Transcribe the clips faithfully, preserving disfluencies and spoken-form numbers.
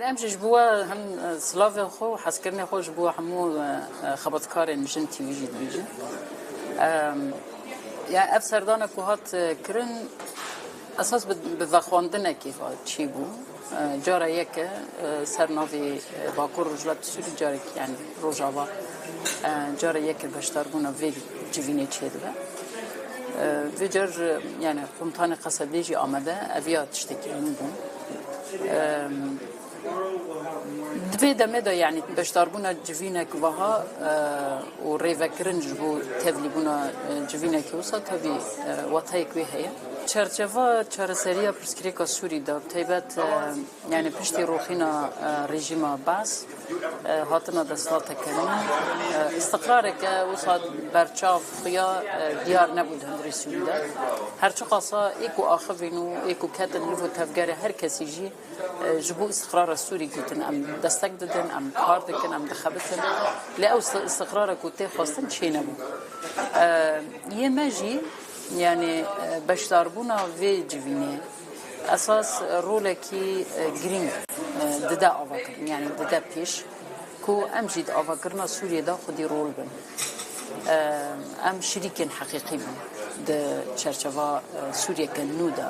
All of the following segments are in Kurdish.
Em jî ji bo we hem, e, silavê xwe û hezkirinê xwe ji bo hemû, e, e, xebatkarên Jin T V jî dibêjin. Em, ya ev serdana ku hat, e, kirin, esas bi, bi vexwendinekê ve çêbû. E, cara yek e, e, ser navê, e, Bakur Rojhilat Sûrî, carekî, yani Rojava, e, cara yek e beşdarbûna vê civînê çêdibe. E, vê car, e, yani Komutanê Qesedê jî amade, eviya tiştekî nû bû. E, Di vê demê de, yani beşdarbûna civînek wiha, e, û rêvekirin ji bo tevlîbûna, e, civînekî wisa, tevî, e, wateyek wê heye. Çerçeva çareseriya pirsgirêka Sûrî de, bi taybet, e, yani piştî rûxîna, e, rejîma Baas, e, hatina desthilateke nû, e, îstiqrareke wisa berçav xuya, e, diyar nebû di hundirê Sûrî de. Her çiqasa ê ku axivîn û ê ku ketin li bo tevgerê her kesî jî, e, ji bo îstiqrara Sûrî gotin, em destek didin, em kar dikin, em dixebitin. Lê ew isti-, îstiqrara ku tê xwestin çênebû. E, yê me jî, yani, e, beşdarbûna vê civînê esas rolekî, e, girîng, e, dide avakirin, yani dide pêş. Ku em jî di avakirina Sûriyê de xwedî rol bin. Em şirîkên heqîqî bin di çerçeva, e, Sûriyeke nû de.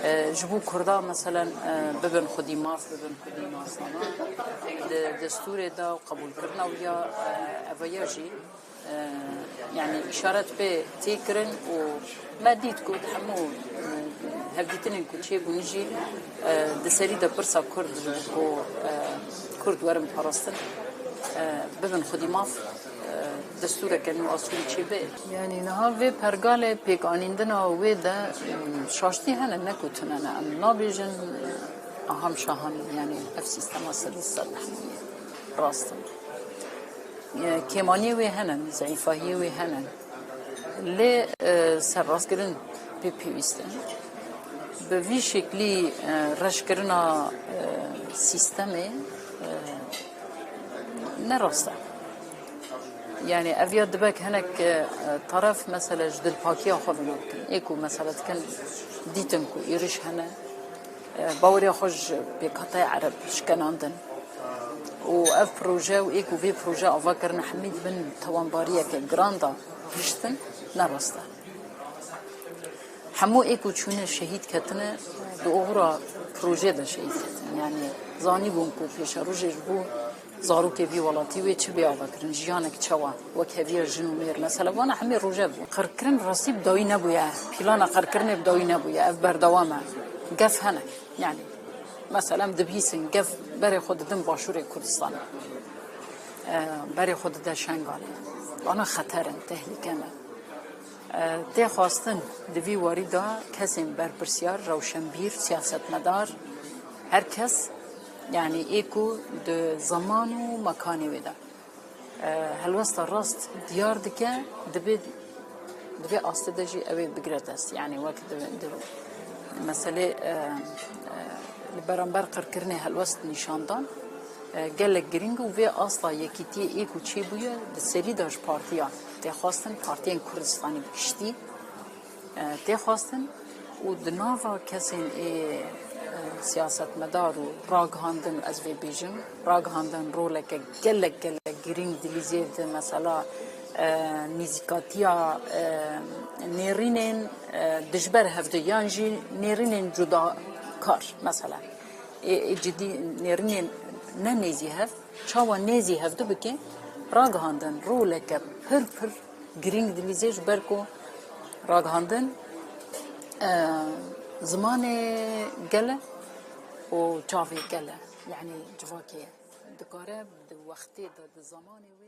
E, ji bo Kurda, meselen, e, bibin xwedî maf, bibin xwedî nasname. Di destûrê de û qebûlkirina wî ya, e, ev ya jî, e, yani îşaret pê tê kirin û me dît ku di hemû, e, hevdîtinên ku çêbûn jî, e, di serî de pirsa Kurd ji bo ku, e, Kurd werin parastin, e, bibin xwedî maf, e, destûreke nû a Sûrî çêbe. Yani niha vê pergalê pêkanîndina wê de, e, şaştî hene, ne ku tune ne. Em nabêjin, e, aham şahan, yani ev sîstema sedî sed hemû ye. Rast in. E, kêmaniyê wê hene, zeîfahiyê wê hene. Lê, e, serrastkirin pê pêwîst e. Bi vî şeklî, e, reşkirina, e, sîstemê, e, ne rast e. Yani ev ya dibe hinek, e, taraf, mesela, ji dilpakiya xwe vêna dikin. Ê ku, mesela, dikin, dîtin ku êrîş hene, e, bawerê xwe ji pêkhateyê Ereb şikenandin. Û ev proje û ê ku vê proje ava kirine hemî di bin tawanbariyeke giran de gihiştin, ne rast e. Hemû ê ku çûne şehîd ketine, di oxira projê de şehîd ketine. Yani zanîbûn ku pêşerojê ji bo zarokê vî welatî wê çi bê avakirin, jiyanek çawa, wek heviya jin û mêr. Mesela vana hemî roje bû. Qirkirin rastî bi dawî nebûye, plana qirkirinê bi dawî nebûye, ev berdewam e. Gef hene. Yani, mesela em dibihîsin, gef berê xwe didin Başûrê Kurdistanê. E, berê xwe dide Şengalê. Vana xeter in, tehlîke ne. E, tê xwestin di vî warî de kesên berpirsiyar, rewşenbîr, siyasetmedar, her kes, yani ê ku di zeman û mekanê wê de, e, helwesta rast diyar dike, divê, di vê astê de jî ew ê bigire dest. Yani wek di, di meselê, e, e, li beramber qirkirinê helwest nîşan dan, e, gelek girîng û vê asta yekîtiyê ê ku çêbûye di serî de ji partiyan tê xwestin, partiyên Kurdistanê bi giştî, e, tê xwestin û di nava kesên ê, e, siyasetmedar û ragihandin, ez vê bêjim, ragihandin roleke gelek, gelek girîng dilîzê di mesela, e, nîzîkatiya, e, nêrînên, e, dijber hev de yan jî nêrînên cudakar mesela. Ê, ê cidî nêrînên ne nêzî hev, çawa nêzî hev dibike, ragihandin roleke pir pir girîng dilîzê ji ber ku ragihandin, e, zimanê gel e û çavê gel e. Yani civakê ye. Dikare di wextê de, di zemanê wê